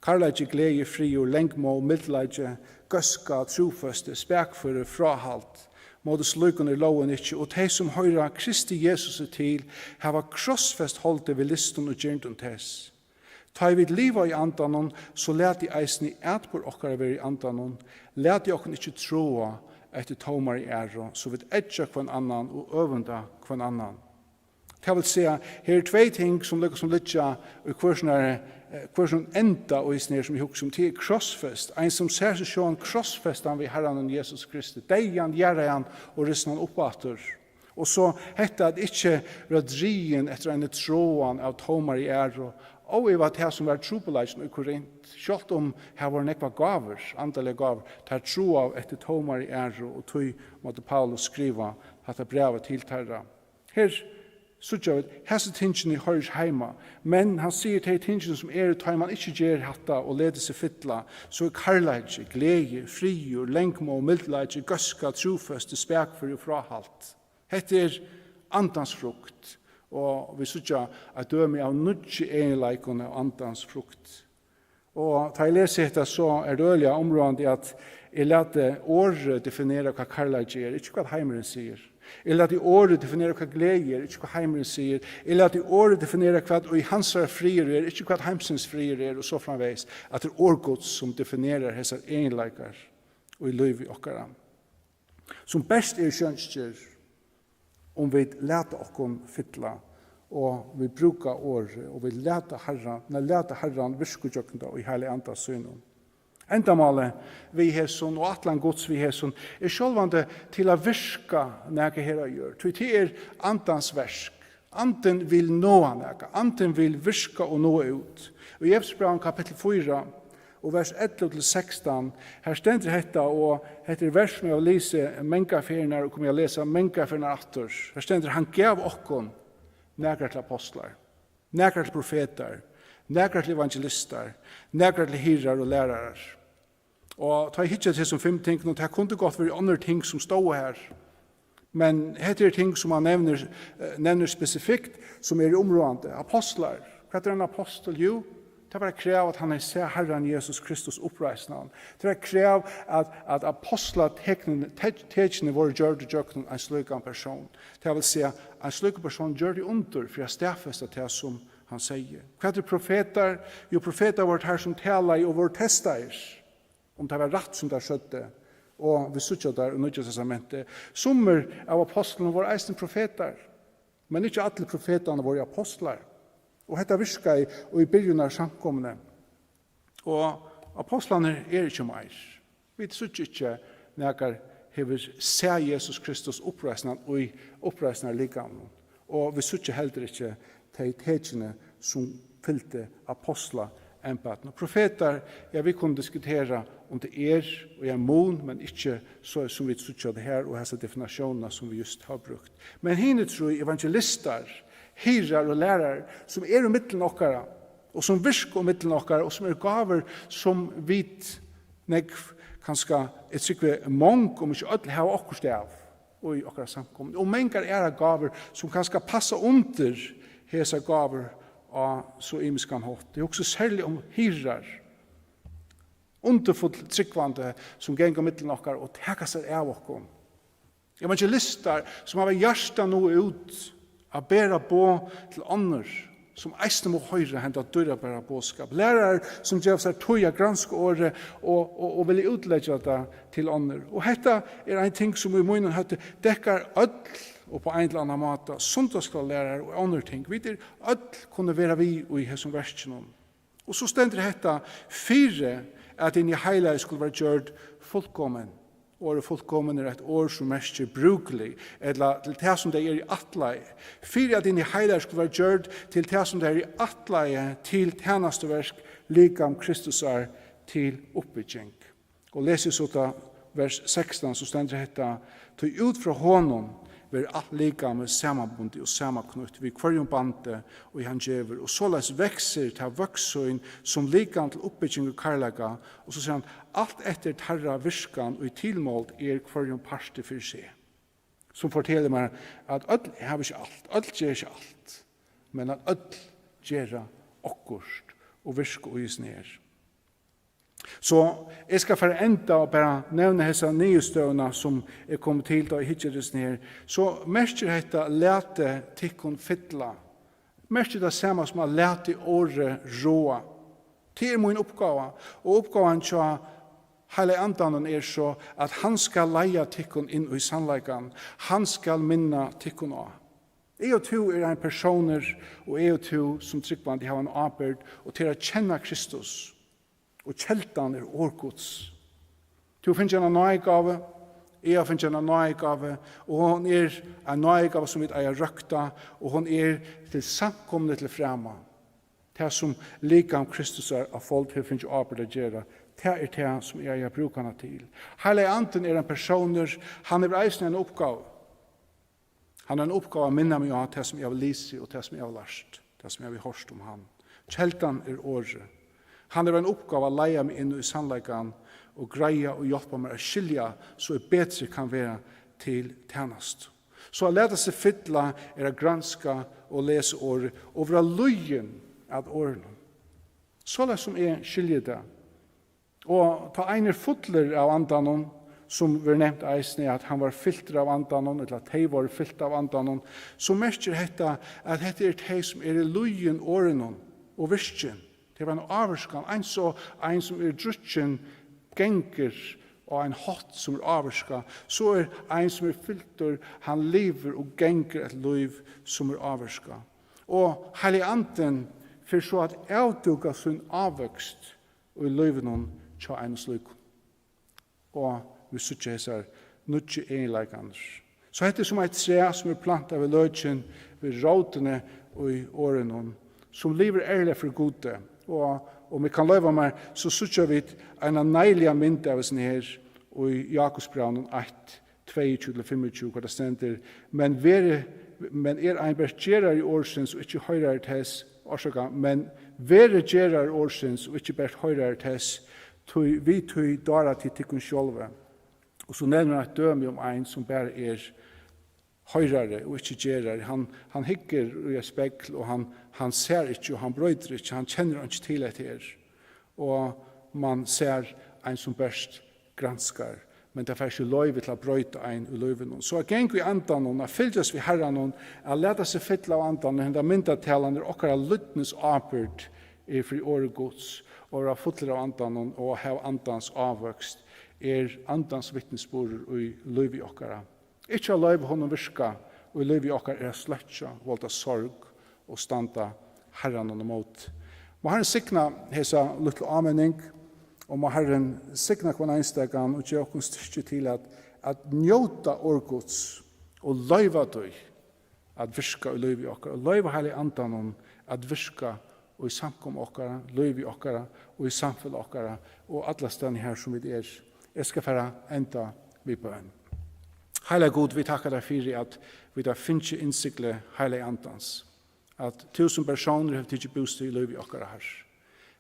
kærleiki, gleði, friður, langmóð, mildleiki, góðska, trúfesti, spakføri, fráhald. Móti slíkum er lógin ikki, og tey, sum hoyra Kristi Jesusi til, hava krossfest holdið við lystum og girndum tess. Tá ið vit liva í andanum, so latið eisini atburð okkara vera í andanum. Latið okkum ikki tráa eftir tómari æru, so vit eggja hvønn annan og øvunda hvønn annan. Tað vil siga, her eru tvey ting, sum líka sum liggja í hvør sín, eh, hvør sín enda, og í sum eg hugsi um, tað er krossfest. Ein, sum sær seg sjálvan krossfestan við Harranum Jesus Kristi, deyðan, jarðaðan og risnan upp aftur. Og so hetta at ikki vera drigin eftir eini tráan av tómari æru, óivað tað, sum var trupulleikin í Korint, sjálvt um har vóru nógvar gávur, andaligar gávur, tær tráaðu eftir tómari æru, og tí mátti Paulus skriva hatta brævið til teirra. Her síggja vit, hasi tingini hoyra ikki heima, men hann sigur, tey tingini, sum eru, tá ið mann ikki ger hatta og letur seg fylla, so er kærleiki, gleði, friður, langmóð, mildleiki, góðska, trúfesti, spakføri og fráhald. Hetta er andans frukt, og vit síggja eitt dømi av níggju eginleikum av andans frukt. Og tá eg lesi hetta, so er tað øgiliga umráðandi, at eg lati orðið definera, hvat kærleiki er, ikki hvat heimurin sigur. Eg lati orðið definera, hvat gleði er, ikki hvat heimurin sigur. Eg lati orðið definera, hvat í hansara friður er, ikki hvat heimsins friður er, og so framvegis. At tað er orð Guds, sum definerar hesar eginleikar í lívi okkara, sum bert eru sjónskýr, um vit lata okkum fylla, og vit brúka orðið, og vit lata Harran, nei, lata Harran virka gjøgnum tað í Heilaga Anda sínum. Endamálið við hesum og ætlan Guds við hesum er sjálvandi til at virka nakað her á jørð, tí tað er Andans verk. Andin vil náa nakað. Andin vil virka og náa út. Og í Efesusbrævinum kapittul fýra og vers ellivu til sekstan, har stendur hetta, og hetta er vers, sum eg havi lisið mangar ferðir og komi at lesa mangar ferðir aftur. Har stendur, hann gav okkum nakrar til apostlar, nakrar til profetar, nakrar til evangelistar, nakrar til hirðar og lærarar. Og tá eg hyggi eftir hesum fimm tingunum, tað kundi gott verið onnur ting, sum stóðu her. Men hetta eru ting, sum hann nevnir, eh, nevnir spesifikt, sum eru umráðandi. Apostlar. Hvat er ein apostul? Jú, tað var eitt krav, at hann hevði sæð Harran Jesus Kristus uppreisnan. Tað var eitt krav, at, at apostlateknini, tek-, tekini vóru gjørd ígjøgnum ein slíkan persón. Tað vil siga, ein slíkur persón gjørdi undur fyri at staðfesta tað, sum hann segði. Hvat eru profetar? Jú, profetar vóru teir, sum talaðu og vóru testaðir, um tað var rætt, sum teir søgdu, og vit síggja tað í Nýggja Testamenti. Summir av apostlunum vóru eisini profetar, men ikki allir profetarnir vóru apostlar. Og hetta virkaði í byrjun av samkomuni. Og apostlarnir eru ikki meir. Vit síggja ikki, nakar hevur sæð Jesus Kristus uppreisnan í uppreisnarlikamum. Og vit síggja heldur ikki tey tekini, sum fylgdu apostlaembætinum. Profetar, ja, vit kunnu diskutera, um tað er, og er mun, men ikki so, sum vit síggja tað her, og hasa definitiónina, sum vit júst hava brúkt. Men hini trý, evangelistar, hirðar og lærarar, sum eru millum okkara, og sum virka millum okkara, og sum eru gávur, sum vit nógv, kanska, eg trúgvi, mong, um ikki øll, hava okkurt av í okkara samkomuni. Og mangar aðrar gávur, sum kanska passa undir hesar gávur á so ymiskan hátt. Eg hugsi serliga um hirðar, undurfull trúgvandi, sum ganga millum okkara og taka sær av okkum. Evangelistar, sum hava hjarta nú út at bera boð til onnur, sum eisini mugu hoyra henda dýrabara boðskap. Lærarar, sum geva sær tíð at granska orðið og, og, og vilja útleggja tað til onnur. Og hetta er ein ting, sum í mínum høvdi dekkar øll upp á ein ella annan máta, sunnudagsskúlalærarar og onnur ting. Vit er øll kunnu vera við í hesum verkinum. Og so stendur hetta, fyri at hini heilagu skulu vera gjørd fullkomin. Orðið fullkomin er eitt orð, sum merkir brúklig, ella til tað, sum tey eru ætlaði. Fyri at hini heilagu skulu vera gjørd til tað, sum tey eru ætlaði, til tænastuverk, likam Kristusar, til uppbygging. Og lesi so tað Vers sekstan, so stendur hetta: "Tí út frá honum verður alt likamið samanbundið og samanknýtt við hvørjum bandi, og hann gevur, og soleiðis veksur tað vøkst sín sum likam til uppbygging og kærleika." Og so sigur hann: "Alt eftir teirra virkan, í tilmót er hvørjum parti fyri seg." Sum fortelur mær, at øll hava ikki alt, øll gera ikki alt, men at øll gera okkurt og virka í hesum her. So eg skal fara at enda og bara nevna hesa niðurstøðuna, sum er komin til, tá eg hyggi eftir hesum her. So merkir hetta: "Latið tykkum fylla." Merkir tað sama sum at latið orðið ráða. Tað er mín uppgáva, og uppgávan hjá Heilaga Andanum er so, at hann skal leiða tykkum inn í sannleikan. Hann skal minna tykkum á. Eg og tú er ein persónur, og eg og tú sum trúgvandi hava ein ábyrgd, og tað er at kenna Kristus. Og keldan er orð Guds. Tú fingið eina náðigávu, eg havi fingið eina náðigávu, og hon er ein náðigáva sum vit eiga at røkta, og hon er til samkomuna til frama. Tað sum likam Kristusar á fold hevur fingið ábyrgd at gera, tað er tað sum eg eigi at brúka hana til. Heilagi Andin er ein persónur, hann hevur eisini eina uppgávu. Hann hevur eina uppgávu at minna meg á tað, sum eg havi lisið, og tað, sum eg havi lært, tað, sum eg havi hoyrt um hann. Keldan er orðið. Hann hevur eina uppgávu at leiða meg inn í sannleikan og greiða og hjálpa mær at skilja, so eg betri kann vera til tænastu. So at lata seg fylla er at granska og lesa orðið og vera lýðin at orðinum. Soleiðis sum eg skilji tað. Og tá ein er fullur av Andanum, sum verður nevnt eisini, at hann var fyltur av Andanum, ella at tey vóru fylt av Andanum, so merkir hetta, at hetta eru tey, sum eru lýðin orðinum og virkin. Tey hava eina ávirkan, eins og ein, sum er drukkin, gongur á ein hátt, sum er ávirkað, so er ein, sum er fyltur, hann livir og gongur eitt lív, sum er ávirkað. Og Heilagi Andin fer so at avdúka sín ávøkst í lívinum hjá einum slíkum. Og vit síggja hesar nýggju eginleikarnar. So hetta er sum eitt træ, sum er plantað við løkin, við rótini í orðinum, sum livir ærliga fyri Gudi. Og um eg kann loyva mær, so síggja vit eina neiliga mynd av hesum her í Jakobsbrævinum eitt, tveyogtjúgu til fimmogtjúgu, hvar tað stendur: "Men veri, men er ein bert gerari orðsins og ikki hoyrari tess, orsaka, men veri gerari orðsins og ikki bert hoyrari tess, tí við tí dára tit tykkum sjálvi." Og so nevnir hann eitt dømi um ein, sum bara er hoyrari og ikki gerari. Hann, hann hyggur í eitt spegl, og hann, hann sær ikki, og hann broytir ikki, hann kennir einki til hetta her. Og mann sær ein, sum bert granskar, men tað fær ikki loyvi til at broyta ein í lívinum. So at ganga í Andanum, at fylgjast við Harranum, at lata seg fylla av Andanum, henda myndatalan er okkara lýdnis ábyrgd er fyri orði Guds, og at vera fullur av Andanum og at hava Andans ávøkst er Andans vitnisburður í lívi okkara. Ikki at loyva honum virka í lívi okkara er at sløkkja, valda sorg og standa Harranum ímóti. Má Harrin signa hesa lítlu áminning, og má Harrin signa hvønn einstakan og geva okkum styrki til at, at njóta orð Guds og loyva tí at virka í lívi okkara, og loyva Heilaga Andanum at virka í samkomu okkara, lívi okkara og í samfelag okkara og allastaðni har, sum vit eru. Eg skal fara at enda við bøn. Heilaga Gud, vit takka tær fyri, at vit hava fingið innsigli Heilaga Andans, at tú sum persónur hevur tikið bústað í lívi okkara, Harri.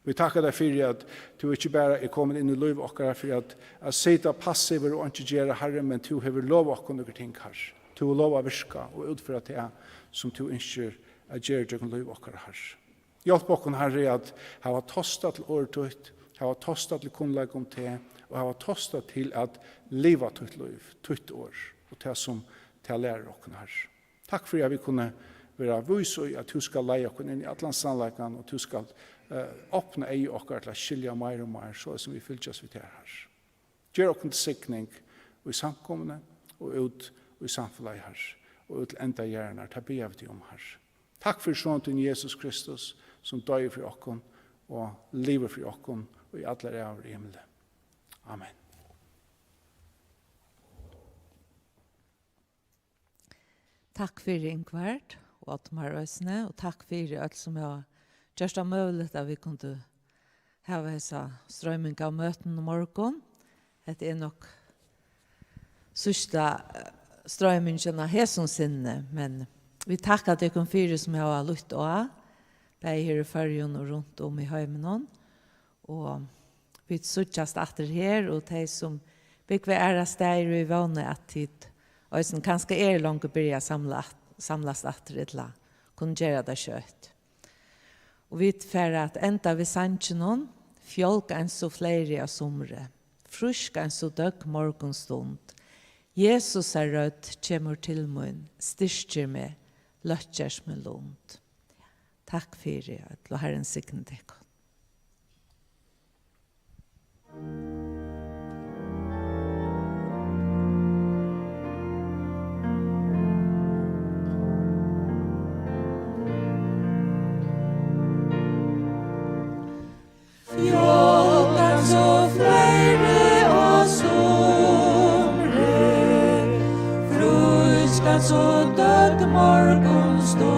Vit takka tær fyri, at tú ikki bara er komin inn í lív okkara fyri at, at sita passivur og einki gera, Harri, men tú hevur lovað okkum nøkur ting, Harri. Tú hevur lovað at virka og útføra tað, sum tú ynskir at gera gjøgnum lív okkara, Harri. Hjálp okkum, Harri, at hava tosta til orð títt, hava tosta til kunnleika um teg, og hava tosta til at liva títt lív, títt orð, og tað, sum tað lærir okkum, Harri. Takk fyri, at vit kunnu vera vís í, at tú skal leiða okkum inn í allan sannleikan, og tú skal, eh, opna eygu okkara til at skilja meir og meir, so sum vit fylgjast við tær, Harri. Ger okkum til signing í samkomuni og út í samfelagið, Harri, og út til enda jarðar. Tað biðja vit teg um, Harri. Takk fyri son tín, Jesus Kristus, sum doyði fyri okkum og livir fyri okkum í allar ævir í himli. Amen. Takk fyri, Ingvard og Oddmar eisini, og takk fyri øll sum hava gjørt tað møguligt, at vit kundu hava hesa stroyming av møtum í morgun. Hetta er nokk síðsta, eh, stroymingin á hesum sinni, men vit takka tykkum fyri, sum hava lýtt á, bæði her í Føroyum og runt um í heiminum. Og vit síggjast aftur her, og tey, sum búgva aðrar staðir, í vóni, at tit eisini kanska eru longu byrjað at samla at-, samlast aftur, ella kunnu gera tað skjótt. Og vit fara at enda við sanginum: Fjálg eins og fleiri á sumri, frísk eins og døgg morgunstund. Jesusar rødd kemur til mín, styrkir meg, løkkjast mín lund. Takk fyri øll, og Harrin signi tykkum. Fjálg eins og fleiri á sumri, frísk eins og døgg morgunstund.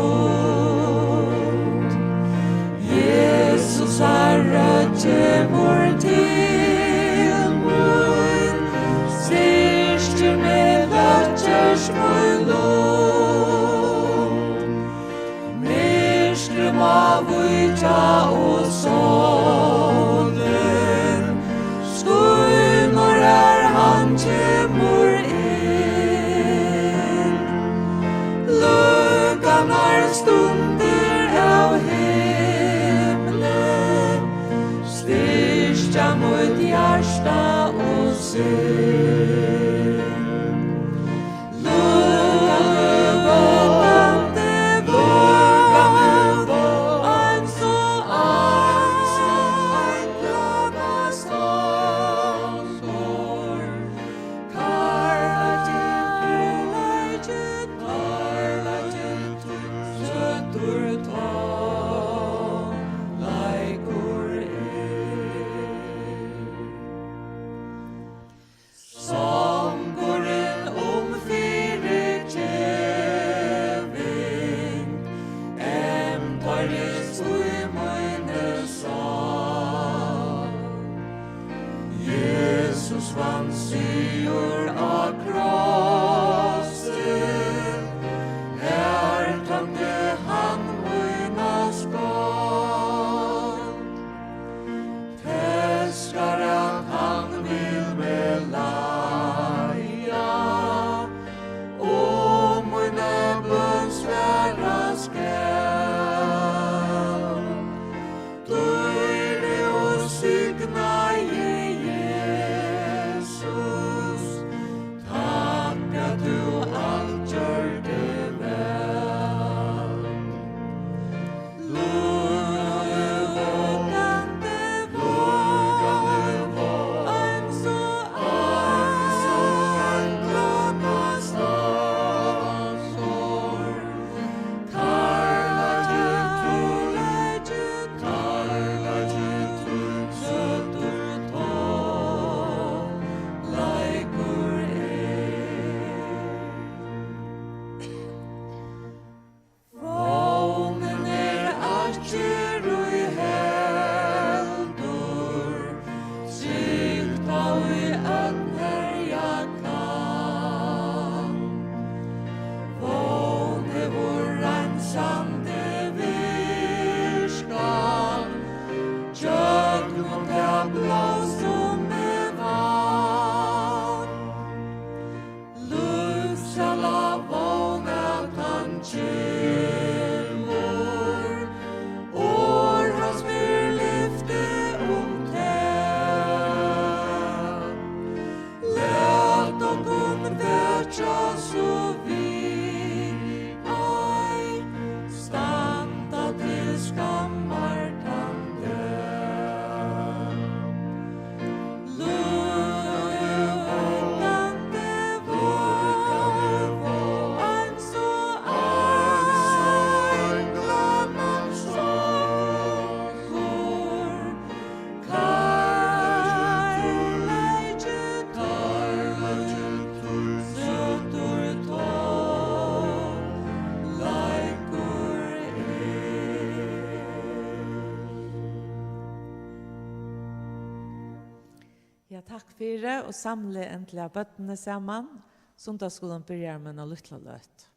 Jesusar rødd kemur til mín, styrkir meg, løkkjast mín lund. Myrkrið má víkja og sólin skínur har hann kemur inn. Líka nær stundir av himli styrkja mítt hjarta og sinn. Takk fyri, og samlið endiliga børnini saman. Sunnudagsskúlin byrjar um eina lítla løtu.